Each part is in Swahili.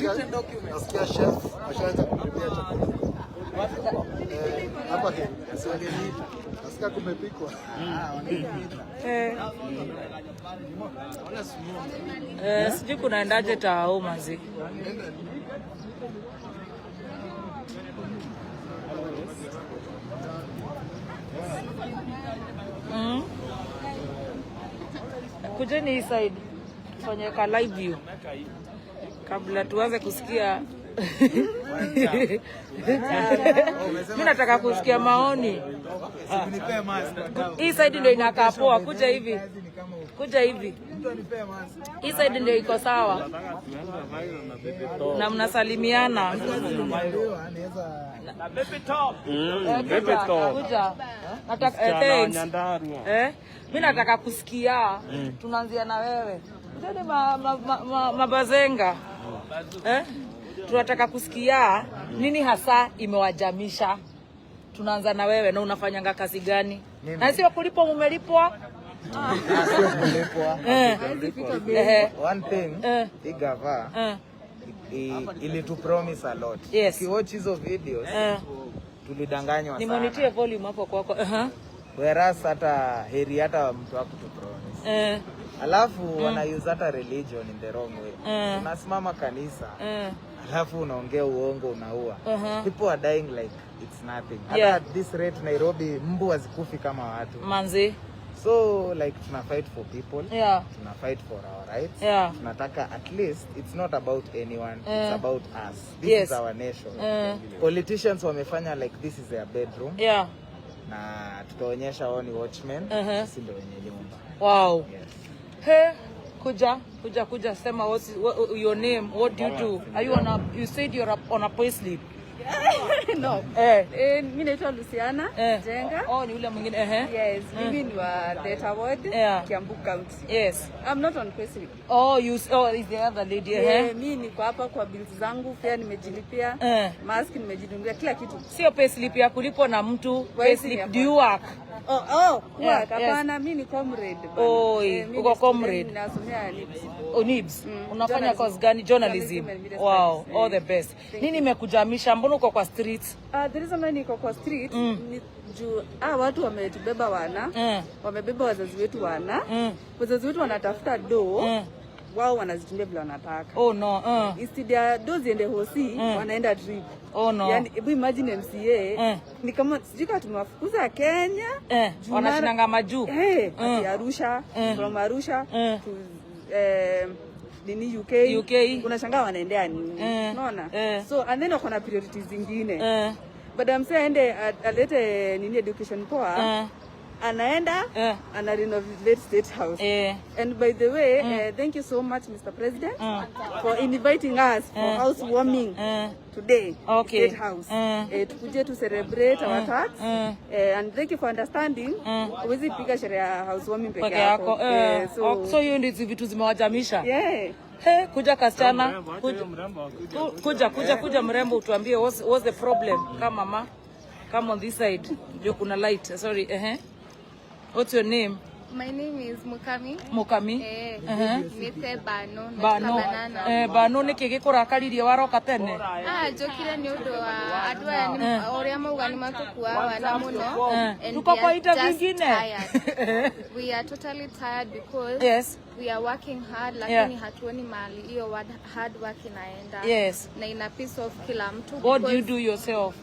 Nasikia chef ashaanza kuprepare chakula. Eh, hapa ke. Nasikia kumepikwa. Eh. Eh, sijui kunaendaje tao manzi. Kujeni hii side tufanye ka live view kabla tuanze kusikia. Mimi nataka kusikia maoni. Hii side ndio inakaa poa. Kuja hivi, kuja hivi. Hii side ndio iko sawa na mnasalimiana. Eh, kuja, kuja. Nataka, eh, thanks. Eh, mi nataka kusikia. Tunaanzia na wewe. Kujeni mabazenga. Eh? Tunataka kusikia nini hasa imewajamisha. Tunaanza na wewe, na unafanyanga kazi gani? Na sio kulipwa, mumelipwa? Sio kulipwa. One thing, hii gava ilitu promise a lot. Ukiwatch hizo videos, tulidanganywa sana. Nimonitie volume hapo kwako. Whereas hata heri hata mtu hakutu promise. Alafu wana use hata religion in the wrong way. Unasimama kanisa, alafu unaongea uongo, unaua. People are dying like it's nothing. Hata at this rate Nairobi mbu hazikufi kama watu. Manzi. So like tuna fight for people. Tuna fight for our rights. Tunataka at least it's not about anyone, it's about us. This is our nation. Politicians wamefanya like this is their bedroom. Na tutaonyesha wao ni watchmen, sisi ndio wenye nyumba. Wow. Yes. Hey, kuja, kuja, kuja, sema what your name, what do you do? Are you on a, you said you're on a pay slip. No. Eh. Eh, mi naitwa Luciana Jenga. Oh, ni ule mwingine. Yes, mimi ni wa Theta Ward, Kiambu County. I'm not on payslip. Oh, you oh, is the other lady. Yeah, mi niko hapa kwa bills zangu, fare nimejilipia, mask nimejinunulia, kila kitu. Sio payslip ya kulipwa na mtu, Kwa payslip hizi do you work? Oh, work. Yes. Hapana, mi ni comrade bana. Oi, Eh, mi uko ni student, comrade. Ninasomea NIBS. Oh, NIBS. Unafanya Journalism. course gani? Journalism. Journalism and media Wow, studies. all the best. Thank Nini imekujamisha? Mbona uko kwa street? The reason why niko kwa street ni juu watu wametubeba wana, wamebeba wazazi wetu wana, wazazi wetu wanatafuta do, wao wanazitumia vile wanataka. Oh no. Instead ya do ziende hosi, wanaenda trip. Oh no. Yani, hebu imagine MCA ni kama sijui kama tumewafukuza Kenya. Juu Wanashindanga majuu. Eh, ati Arusha, from Arusha to nini UK. UK. Unashangaa wanaendea nini? Unaona? So and then wako na priorities zingine. Baada ya msee aende alete nini education poa, anaenda ana renovate State House. And by the way, thank you so much, Mr. President, for inviting us for housewarming today. State House. Tukuje to celebrate our tax. And thank you for understanding. Huwezi piga sherehe ya housewarming peke Peke yako. yako. So, Oh, so hiyo ndizo vitu zimewajamisha. Yeah. He, kuja kasichana. Kuja, kuja, kuja, kuja mrembo utuambie what's the problem. Come mama. Come on this side. Ndio kuna light. Sorry. What's your name? My name is Mukami. Mukami. Eh, nite Bano. Bano. Banana. Eh, Bano niki gikurakaririe waroka tene? Ah, njũkire nĩ ũndũ wa andũ aya ũrĩa mauga nĩ matũkua wana mũno. And Tuko we kwa are interview just ingine. tired. We are totally tired because we are working hard lakini hatuoni mahali hiyo hard work inaenda. Na ina piss off kila mtu. What do you Because do yourself?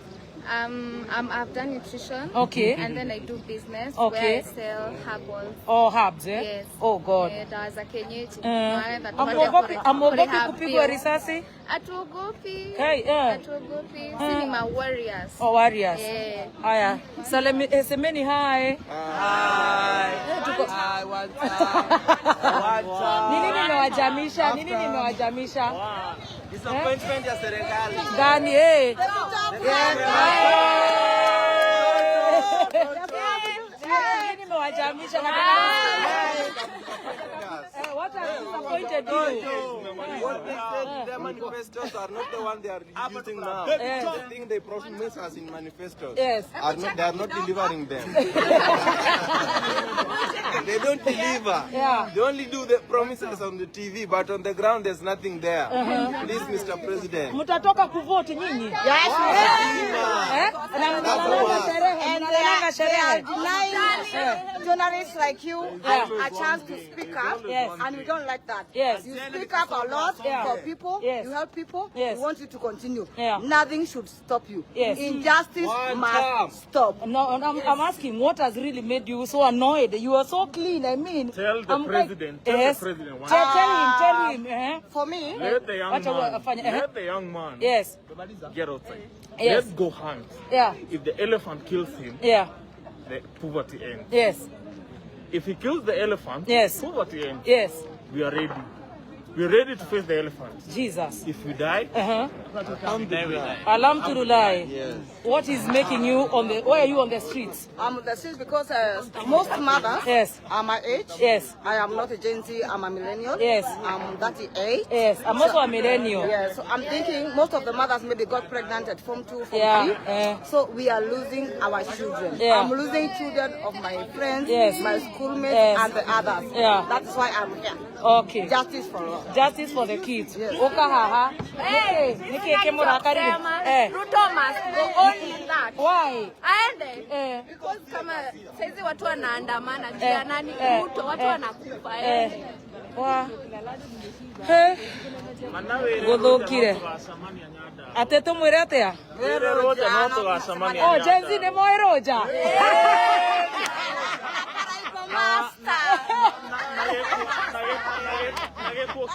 I've done nutrition. And then I do business where I sell herbals. Oh, herbs, eh? Yes. Oh God. Eh, dawa za kienyeji. Maana Amuogopi, amuogopi rehab kupigwa pills. Risasi? Hatuogopi. Hey, eh. Hatuogopi. Si ni ma warriors. Oh, warriors. Eh. Haya, salami, semeni hi. Hi. Tuko. Ni nini nimewajamisha? Nini nimewajamisha? Disappointment ya serikali. Gani eh? Nini nimewajamisha? What has disappointed you? What they say Their manifestos are not the one they are using now. The thing they promise us in manifestos. Yes. Are not, they are not delivering them. They don't deliver. Yeah. They only do the promises on the TV, but on the ground there's nothing there. Please, Mr. President. Mtatoka kuvote nyinyi? Yes. Na mnalala sherehe. Denying journalists like you a chance to speak up. Yes. And we don't like that. Yes. You speak up a lot for people. Yes. You help people. Yes. We want you to continue. Yeah. Nothing should stop you. Yes. Injustice must stop. No, I'm asking, what has really made you so annoyed? You are so clean. I mean, Tell the I'm president. Like, Tell yes. the president. One. Tell him. Tell him. For me, Let the young man. Let the young man. Yes. Get outside. Yes. Let's go hunt. Yeah. If the elephant kills him, yeah, the poverty ends. Yes. If he kills the elephant, yes, poverty ends. Yes. We are ready. We're ready to face the elephant. Jesus. If we die, Alhamdulillah. Alhamdulillah. Yes. What is making you on the? Why are you on the streets? I'm on the streets because most mothers yes, are my age. Yes. I am not a Gen Z. I'm a millennial. Yes. I'm 38. Yes. I'm also a millennial. Yeah. So I'm thinking most of the mothers maybe got pregnant at form 2, form 3. So we are losing our children. Yeah. I'm losing children of my friends, yes, my schoolmates, yes, and the others. Yeah. That is why I'm here. Okay. Justice for all. Justice for the kids. Yes. Oka haha. Hey, Nike nike Ruto must go, only that. Why? Aende. Because kama saizi watu wanaandamana juu ya nani? Ruto, watu wanakufa. Wa. He. Guthukire. Ate tumwire atia? Roja no tugacemania. Oh, Gen Z ni moe Roja. Na gĩkuũ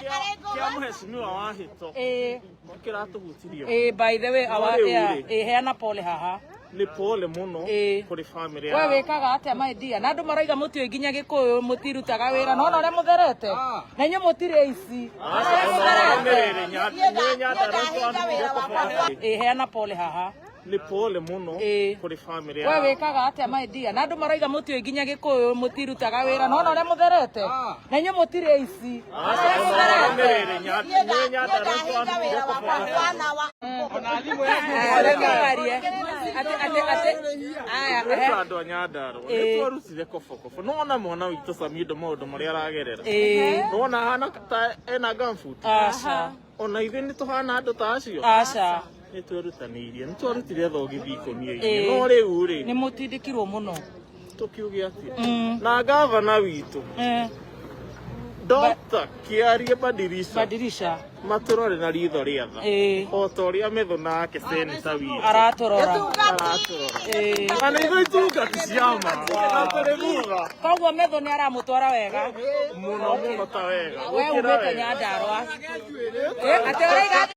kĩa mheshimiwa wa Hito kĩratũhutirie. By the way, our heana pole haha. Nĩ pole mũno kũrĩ family. We wĩkaga atĩa my dear? Na andũ marauga mũtiũĩ nginya Gĩkũyũ, mũtirutaga wĩra. No ona ũrĩa mũtherete. Na inyuĩ mũtirĩ ici. Heana pole haha. Nĩ pole mũno kũrĩ family. We wĩkaga atĩa my dear? Na andũ marauga mũtiũĩ nginya Gĩkũyũ, mũtirutaga wĩra. No ona ũrĩa mũtherete. Na inyuĩ mũtirĩ ici. Andũ a Nyandarua nĩ twarutire kobokobo. No ona mwana witũ Samido maũndũ marĩa aragerera. No ona ahana ta ena gumboot. Ona ithuĩ nĩ tũhana andũ ta acio. Aca. Nĩ twerutanĩirie, nĩ twarutire thogithi ikũnia-inĩ. No rĩu rĩ, nĩ mũtindĩkirwo mũno. Tũkiuge atĩa? Na gavana witũ Dr. Kiarie Badirisha Badirisha matũrore na ritho rĩa tha o ta ũrĩa metho nake seneta witũ aratũrora. Na nĩ ithuĩ itungati ciama na tũrĩ thutha. Koguo metho nĩ aramũtwara wega mũno mũno ta wega. We umĩte Nyandarua. Atĩ ũraiga